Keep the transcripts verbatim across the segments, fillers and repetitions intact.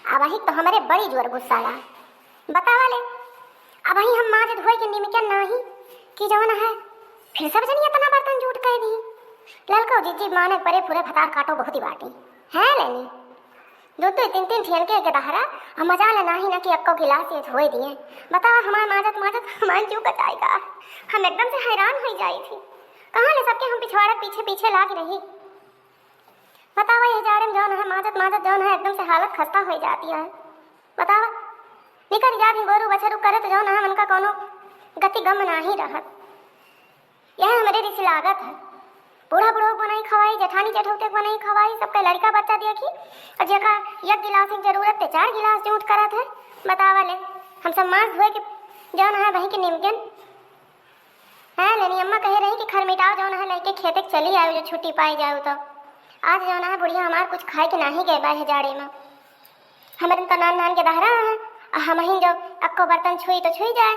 अबहीं तो हमरे बड़ी जोर गुस्सा आया। बतावा ले, अबहीं हम माज धोए के निमकन नाही कि जवन है, फिर सब जनी इतना बर्तन जूठ कइ दी। ललको जिज्जी माने परे पूरे भतार काटो बहुत ही बाटी। हैं लेनी? दो दो तीन तीन ठियन के गदहरा, आ मजाल नाही ना कि अक्को गिलास ये धोए दिए। बतावा, हमार माजत माजत हमार जीव कचाई का। हम एकदम से हैरान होइ जाई थी। कहाँ ले सबके हम पिछवाड़ा पीछे पीछे लाग रही। बतावा, यह जाड़े में जौन है, माजत माजत जौन है, एकदम से हालत खस्ता होइ जाती है। बतावा, निकल जात ही गोरू बछरू करे तो जौन है, उनका कोनो गति गम नाही रहत। यह हमरे रिस लागत है। बूढ़ा बुढ़ऊ को नहीं खवाई, जेठानी जेठौते को नहीं खवाई, सबके लड़का बच्चा देखी, और जेका एक गिलास की जरूरत ते चार गिलास जूठ करत है। बतावा ले, हम सब माज धोए के जौन है, वहीं के निमकन। हैं, लेनी अम्मा कहे रही कि खर मिटाओ जौन है, लइके खेते के चली आयो, जो छुट्टी पाई जाओ तो। आज जौन है, बुढ़िया हमार कुछ खाए के नाही गए बा है जाड़े में। हमरे तो नान नान के दहरा है, आ हम ही जो अक्को बर्तन छुई तो छुई जाए,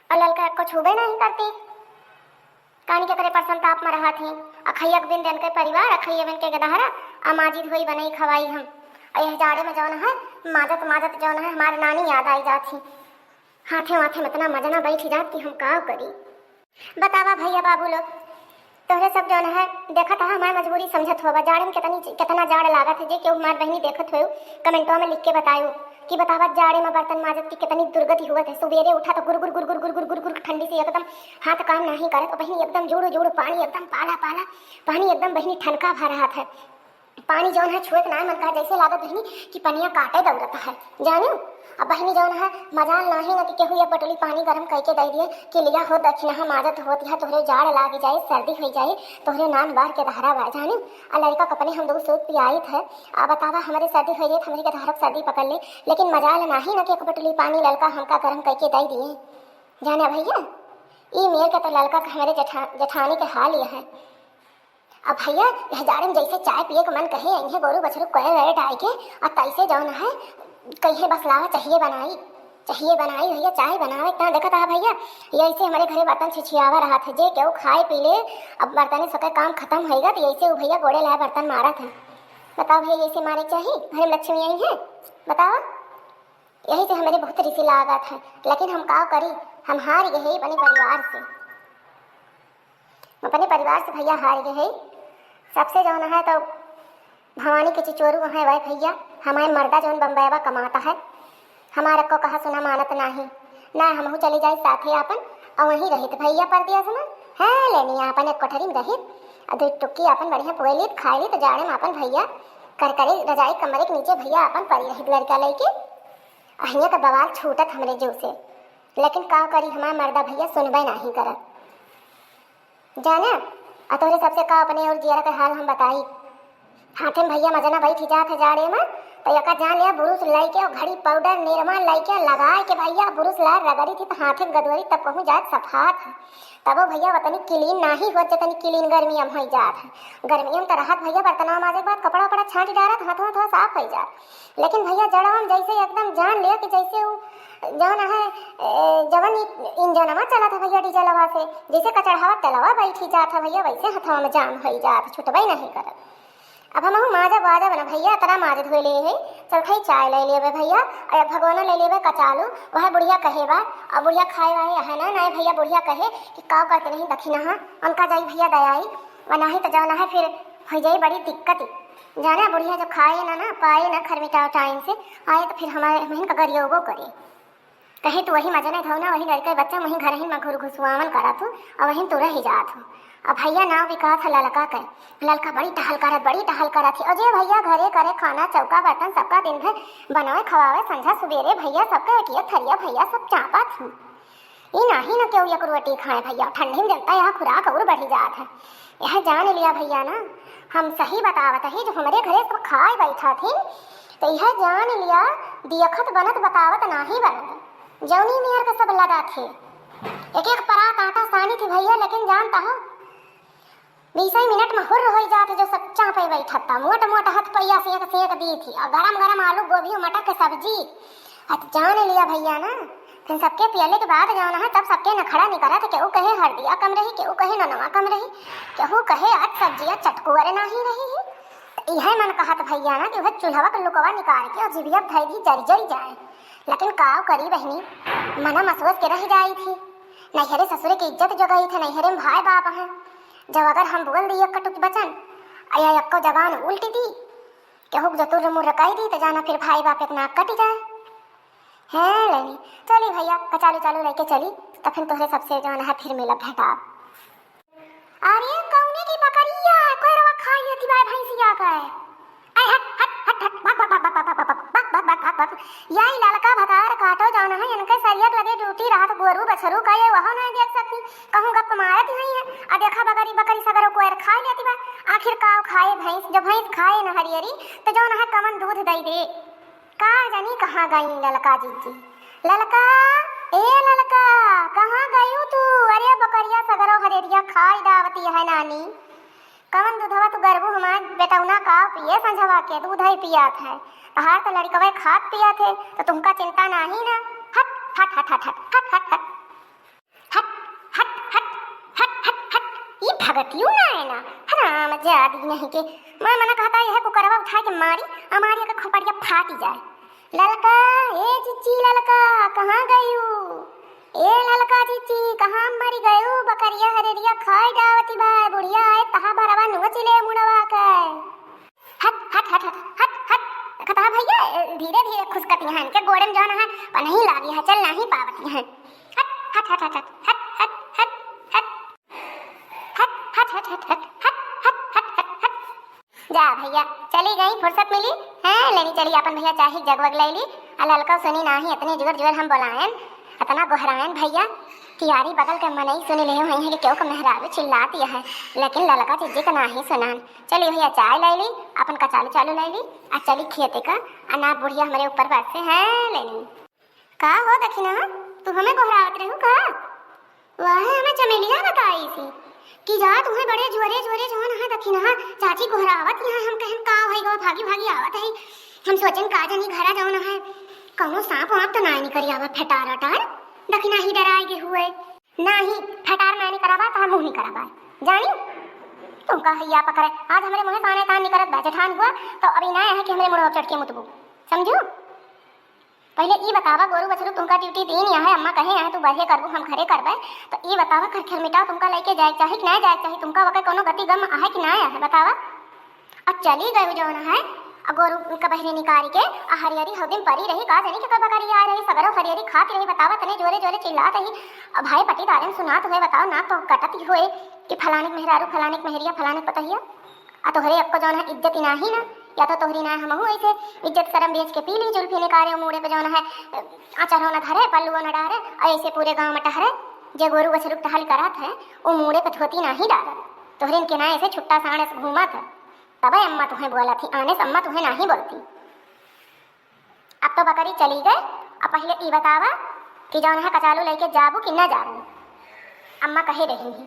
और ललका अक्को छूबे नहीं करती। कानी के करे परसन ताप में रहा थी, अखैया के बिन देन के परिवार, अखैया बिन के गदहरा, आ माजी धोई बनई खवाई हम। और यह जाड़े में जौन है, माजत माजत जौन है, हमारे नानी याद आई जात थी। हाथे माथे में इतना मजना बैठ जात कि हम का करी। बतावा भैया बाबू लोग, तोहरे सब जौन है, देखत है, हमार मजबूरी समझत होबा। जाड़े में कितनी, कितना जाड़ लागत है, जे केहू हमार बहिनी देखत होयो, कमेंटवा में लिख के बतायो कि बतावा, जाड़े में बर्तन माजत की कितनी दुर्गति हुवत है। सुबेरे उठा तो गुर गुर गुर गुर गुर गुर गुर गुर ठंडी से एकदम हाथ काम नाही करत, और बहिनी एकदम जुड़ जुड़ पानी, एकदम पाला पाला पानी, एकदम बहिनी ठनका भर रहा था। पानी जौन है छुए के नाय मन कहा, जैसे लागत बहिनी कि पनिया काटे दौड़त है, जानियो। अब बहिनी जौन है, मजाल नाही ना कि केहू एक बटुली पानी गरम करके दे दिए कि लिया हो दक्षिणा, हम आदत होत है, तोहरे जाड़ लाग जाए, सर्दी हो जाए, तोहरे नान बार के दहरा बा, जानियो। आ लड़का कपने हम दो सूत पियाइत है, आ बतावा, हमरे सर्दी हो जाए, हमरे के दहरा सर्दी पकड़ ले, लेकिन मजाल नाही ना कि एक बटुली पानी ललका हमका गरम करके दे दिए, जाने भैया। ई मेर के तो ललका के हमरे जेठा-, जेठानी के हाल यह है। अब भैया, यह जाड़े में जैसे चाय पिए के मन कहे, इन्हें गोरू बछरू कोयल वेल डाल के, और तैसे जौन है, कहे बस लावा, चाहिए बनाई, चाहिए बनाई भैया, चाय बनावे। इतना देखत है भैया, यही से हमरे घरे बर्तन छिछियावा रहा था, जे केहू खाए पी ले, अब बर्तन सबके काम खत्म होइगा, तो यही से वो भैया गोड़े लाए बर्तन मारा था। बताओ भैया, यही से मारे के चाही? घरे में लक्ष्मी आई है, बताओ। यही से हमरे बहुत रिसी लागत है, लेकिन हम का करी, हम हार गए हैं अपने परिवार से। अपने परिवार से भैया हार गए हैं। सबसे जौन है तो भवानी के चिचोरू है वह भैया, हमारे मर्दा जौन बम्बईवा कमाता है, हमारा को कहा सुना मानत नाही। ना हमहू चली जाए साथे आपन, और वहीं रहित भैया परदेस में, है लेनी आपन एक कोठरी में रहित, और दो टुक्की आपन बढ़िया पोए लीत, खाए लीत, जाड़े में आपन भैया कर करे रजाई कमरे के नीचे भैया आपन पड़ी रहित लड़का लइके। अहिया का बवाल छूटत हमरे जीव से, लेकिन का करी, हमार मर्दा भैया सुनबे नाही करत। जाने, आ तोहरे सबसे का अपने और जियरा के हाल हम बताई। हाथे में भैया मजना बैठी जात है जाड़े में, तो यका जान लिया बुरुस लइके और घड़ी पाउडर निरमा लइके लगाए के भैया बुरुस लार रगड़ी थी तो हाथे में गदवरी तब पहुँच जात सफात है। तबो भैया वतनी क्लीन नाही होत जतनी क्लीन गर्मी में होई जात है। गर्मी में तो रहत भैया बर्तनवा माजे के बाद कपड़ा उपड़ा छांट डारत, हाथवा हाथवा साफ होई जात। लेकिन भैया जड़वा में जैसे एकदम जान लिया कि जैसे वो जौन है, ए, जवन इ-, इंजनवा चलत है भैया डीजलवा से, जैसे कचड़हवा तेलवा बैठी जात है भैया, वैसे हथवा में जाम होई जात, छुटबे नहीं करत। अब हमहू माजब वाजब ना भैया, इतना माज धोए ले है, चल खाई चाय ले लेबे भैया, और भगवानो ले लेबे कचालू, वह बुढ़िया कहे बा, और बुढ़िया खाए वाए है ना, ना भैया बुढ़िया कहे कि का करते नहीं दखिना, उनका जाई भैया दयाई, और नहीं तो जौन है फिर हो जाई बड़ी दिक्कत। जाना बुढ़िया जो खाए ना, ना पाए ना खरमिटाओ टाइम से, आए तो फिर हमारे, हमहिन का गरियोबो करे। कहे तू वही मजने धौना, वही लड़के बच्चा, वही घर ही में घुर घुसुआवन करा तू, और वहीं तू रह जात हो। अब भैया नाव बिकात है ललका के, ललका बड़ी टहल करत, बड़ी टहल करत ही। और जे भैया घरे करे खाना, चौका बर्तन सबका दिन भर बनावे खवावे, संझा सुबेरे भैया सबके एक एक थरिया भैया सब चापत ही। ई नाही न केहू एक रोटी खाए भैया, ठंडी में जनता यहाँ खुराक और बढ़ी जात है। यह जान लिया भैया ना, हम सही बतावत ही, जो हमरे घरे सब खाए बैठा थी, तो यह जान लिया, दियखत बनत बतावत नाही बनत, जौनी नियर के सब लदा थे। एक एक परात आटा सानी थी भैया, लेकिन जानता हो, बीसई मिनट में हुर्र होई जात, जो सब चापे बैठत था। मोट मोट हाथ पैया सेक सेक दी थी, और गरम गरम आलू गोभी और मटर के सब्जी। अत जान लिया भैया ना, फिर सबके पियले के बाद जौन है, तब सबके नखड़ा निकलत, केहू कहे हरदिया कम रही, केहू कहे ननवा कम रही, केहू कहे आज सब्जिया चटकुअर नाही रही है। त इहे मन कहत भइया ना कि उहे चूल्हवा के लुकवा निकाल के और जिभिया धइ दी, जरि जरि जाए। लेकिन काव करी बहिनी, मनम असोच के रहि जाई थी। नैहरे ससुरे के इज्जत जो गई थे, नैहरे में भाई बाप हैं। जब अगर हम बोल दी एक कटुक वचन, या एक्को जबान उल्टी दी, केहू के जतुर मुर्र कहि दी, त जाना फिर भाई बाप एक नाक कटि जाए। हैं लेनी, चली भइया, कचालू चालू लइके चली, त फिर तोहरे सबसे जौन है फिर मिलब भेंटाब। अरे कउने की बकरिया, कोयरवा खाइ लेती बा भैंसिया के। ऐ हट, हट, हट, हट, भाग, भाग, भाग। यही ललका भतार काटो जौन है, इनके सरिया के लगे ड्यूटी रहत, गोरू बछरू का ये वहो नहीं देख सकती। कहूँ गप मारत ही है, आ देखा बकरी, बकरी सगरो कोयर खाइ लेती बा। आखिर काव खाए भैंस, जब भैंस खाए न हरियरी, त जौन है कमन दूध दइ दे। का जानी कहाँ गई ललका जिज्जी। ललका, ए ललका, कहाँ गयू तू? अरे बकरिया सगरो हरेरिया खाइ डावती है नानी। कवन दूधवा तू गरबू हमार बेटौना का पिए संझवा के? दूध ही पियात है। तहार त लड़िकवे खात पियात है, त तुमका चिंता नाही ना। हट, हट, हट। हट, हट, हट, हट, हट, हट, हट। ई भगतियो ना है ना। हराम जादी नहीं के। मैं मना कहता यह कुकरवा उठा के मारी, हमारी अगर खोपड़िया फाटी जाए। ललका, ए जिज्जी ललका, कहाँ गयू? ए ललका जिज्जी, कहाँ मरि गयू? बकरिया हरेरिया खाइ डावती बा, बुढ़िया आए तहा भरवा नोच ले मुड़वा के। हट, हट, हट। कतहा भइया, ए, धीरे धीरे खुसकती हैं, इनके गोड़े में जौन है पनही लागी है, चल नहीं पावती हैं। हट, हट, हट। हट, हट, हट। जा भइया, चली गई, फुर्सत मिली। हैं, लेनी चली आपन भइया चाही जगवग लइली। आ ललका सुनी नाही, इतनी जोर जोर हम बोलायन, इतना गोहरायन भइया कि यारी बगल के मनई सुनी ले हैं कि केहू के मेहरारू चिल्लाती है, लेकिन ललका जिज्जी के नाही सुनान। चली भइया चाय लइली, आपन कचालू चालू लइली, आ चली खेते का, आ ना बुढ़िया हमरे ऊपर बरसे हैं लेनी। का हो दखिना, तू हमें गोहरावत रहू का? वह हमें चमेलिया बताई थी कि जा तुम्हें बड़े जोरे जोरे जौन है दखिना, चाची गोहरावत यहाँ, हम कहन का होई गवा, भागी भागी आवत है। हम सोचन का जानी घरा जौन है कौनो सांप वाप तो ना निकरी आवा, फटार अटार दखिना ही डराए के हुए। नाही, फटार नाही कराबा, तहार मुँह नहीं कराबा। जानी? तुमका हैया पकड़े। आज हमरे मुँहे साने तान निकरत बा, जेठान हुआ, तो अभी ना है कि हमरे मुँह चढ़ के मुतबू। समझू? पहिले ई बतावा, गोरू बछरू तुमका ड्यूटी दीन या है, अम्मा कहे हैं, तू बढ़िया करबू, हम घरे करबे। तो ई बतावा, खर खर मिटाओ, तुमका लइके जाए के चाही कि ना जाए के चाही? तुमका वके कोनो गति गम आहे कि ना आहे? बतावा। आ चली गई जौन है, आ गोरू का बहरी निकाल के, आ हरियरी हौ दिन परी रही, का जानी के कब बकरी आ रही, सगरो हरियरी खात रही, बतावा, तने जोरे जोरे चिल्लात रही। अब भाई पटीदारन सुनात हुए, बताओ, ना तो कटत ही हुए कि फलाने के मेहरारू, फलाने के मेहरिया, फलाने के पतहिया। आ तोहरे अक्को जौन है इज्जत ही नाही ना, या तो तोहरी ना हमहू ऐसे इज्जत शरम बेच के पी ली, जुल्फी निकारे, ओ मूड़े पे जौन है, अ, आचर हो न धरे, पल्लू न डारे, और ऐसे पूरे गाँव में टहरे, जे गोरू बछरू के टहल करत है, ओ मूड़े पे धोती नाही डारे। तोहरे इनके ना ऐसे छुट्टा साँड़ ऐसे घूमत है। तबे अम्मा तुहें बोलत ही, आने से अम्मा तुहें नाही बोलती। अब तो बकरी चली गए, अब पहिले ई बतावा कि जौन है कचालू लइके जाबू कि ना जाबू? अम्मा कहे रही ही,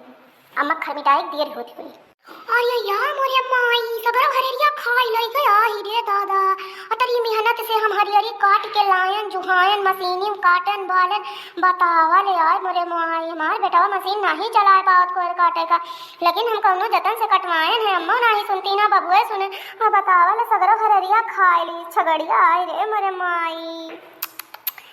अम्मा खरमिटाई देर होत हुई। अरे या मोरे माई, सगरो हरेरिया खाई लइके आई रे दादा। अतरी मेहनत से हम हरियरी काट के लायन, जुहायन, मशीनी में काटन बालन, बतावा ले आए मोरे माई, हमार बेटवा मशीन नाही चलाए पावत कोयर काटे का। लेकिन हम कौनो जतन से कटवाएन है, अम्मो नाही सुनती ना बबुए सुने। अब बतावा ले सगरो हररिया खाए ली छगड़िया, आय रे मोरे माई।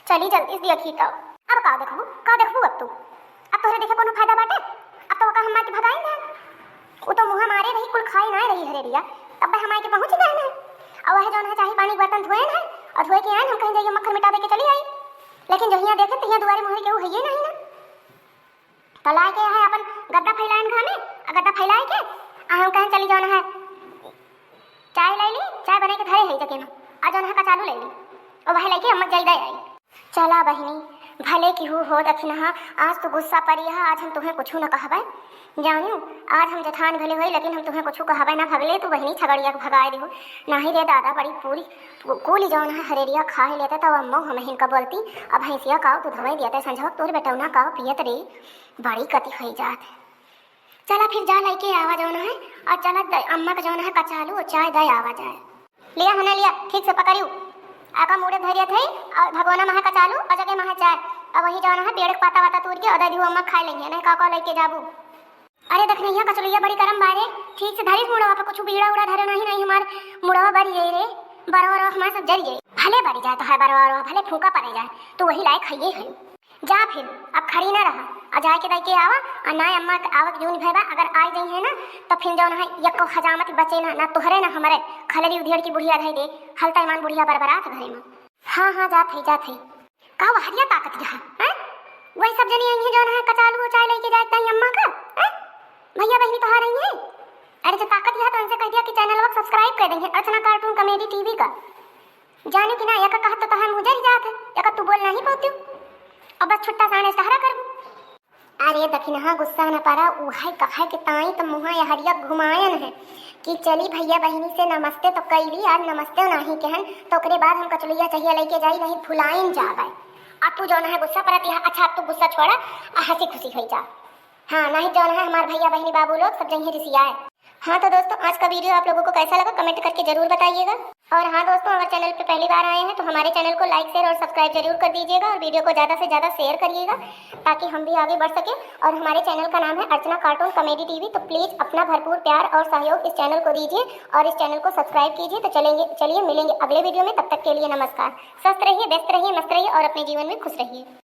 चली जल्दी से देखी तब। अब का देखबू, का देखबू अब तू? अब तोहरे देखे कोनो फायदा बाटे? अब तो ओका हम मार के भगाइन है। उ तो मुँह मारे रही, कुल खाए ना रही हरेरिया। तब हम आए के पहुँच गए ना। और वह जौन है चाही पानी के बर्तन धोए ना, और धोए के आए हम कहीं जाइए मक्खर मिटा दे के चली आई। लेकिन जहिया देखे तहिया दुआरे मुहरे केहू हइये नहीं ना। तो लाए के है अपन गद्दा फैलाएन घामे, आ गद्दा फैलाए के, आ हम कहें चली जौन है, चाय ले ली, चाय बना के धरे है जके में, आ जौन है कचालू ले ली, और वह लेके अम्मा जाई दे आई। चला बहिनी, भले केहू हो दखिनहा, आज तू गुस्सा परी है, आज हम तुहें कुछू न कहबे, जानियो, आज हम जेठान भले होई, लेकिन हम तुहें कुछू कहबे ना, भगले तू बहिनी छगड़िया के भगाए देहू। नाही रे दादा, बड़ी पूरी कु-, कुली जौन है हरेरिया खाए लेते, तब अम्मो हमहिन का बोलती, अब भैंसिया काव तू धोए दिया ते संझवक तोर बेटौना काव पियत रे, बड़ी कति होई जात है। चला फिर जा लइके आवा जौन है, और चला द-, अम्मा का जौन है कचालू और चाय दे आवा जाए। लिया है ना, लिया, ठीक से पकड़ियो। आका मूड़े धरिया थे, और भगोना में है कचालू, और जगह में है चाय। और वही जौन है पेड़ के पाता वाता तोड़ के और दे दियो अम्मा खाए लेंगे, नहीं का का लइके जाबू। अरे दखिनहिया कचुलिया बड़ी करम बारे, ठीक से धरिस मुड़वा पे, कुछ बीड़ा उड़ा धरे नहीं, नहीं हमार मुड़वा बरी जाए रे, बरवा वरवा हमार सब जरी जाए। भले बरी जाए तो है बरवा वरवा, भले फूंका पड़े जाए, तो वही लायक है ये है। जा फिर, अब खड़ी ना रहा, आ जाए के दाई के आवा, आ ना अम्मा के आवक जून भय बा, अगर आई जाई है ना, तो फिर जौन है यको हजामत बचे ना, ना तोहरे ना हमरे, खलरी उधियर की बुढ़िया धई दे, हलता ईमान बुढ़िया बरबरात घरे में। हाँ, हाँ, जात है, जात है। का वहरिया ताकत जहाँ, हैं? वही सब जनी आई है जौन है कचालू उचाय लेके जाए ताई अम्मा का, हैं? भैया बहनी तोहार आई है? अरे जो ताकत यह तो उनसे कह दिया कि channel को subscribe कर देंगे अर्चना cartoon comedy TV का। जाने कि ना, यका कहत तो तोहार मुँह जरी जात है, यका तू बोल नहीं पाती। अब बस छुट्टा साने सहारा करबू। अरे दखिनहा गुस्सा न पड़ा, उहे कहे के ताई त मुँहा यहरिया घुमायन है कि चली भैया बहिनी से नमस्ते तो कैली, आज नमस्ते नहीं कहन तो ओकरे बाद हम कचुलिया चहिया लेके जाई, नहीं भुलाइन जावे। आ तू जौन है गुस्सा परत यह, अच्छा अब तू गुस्सा छोड़ा, आ हँसी खुशी होई जा। हाँ, नहीं जौन है हमार भैया बहनी बाबू लोग सब जइहे रिसियाए। हाँ तो दोस्तों, आज का video आप लोगों को कैसा लगा, comment करके जरूर बताइएगा। और हाँ दोस्तों, अगर channel पे पहली बार आए हैं तो हमारे channel को like, share और subscribe जरूर कर दीजिएगा और video को ज़्यादा से ज़्यादा share करिएगा, ताकि हम भी आगे बढ़ सकें। और हमारे channel का नाम है अर्चना cartoon comedy TV, तो please अपना भरपूर प्यार और सहयोग इस channel को दीजिए और इस channel को subscribe कीजिए। तो चलेंगे, चलिए मिलेंगे अगले video में, तब तक के लिए नमस्कार। स्वस्थ रहिए, व्यस्त रहिए, मस्त रहिए और अपने जीवन में खुश रहिए।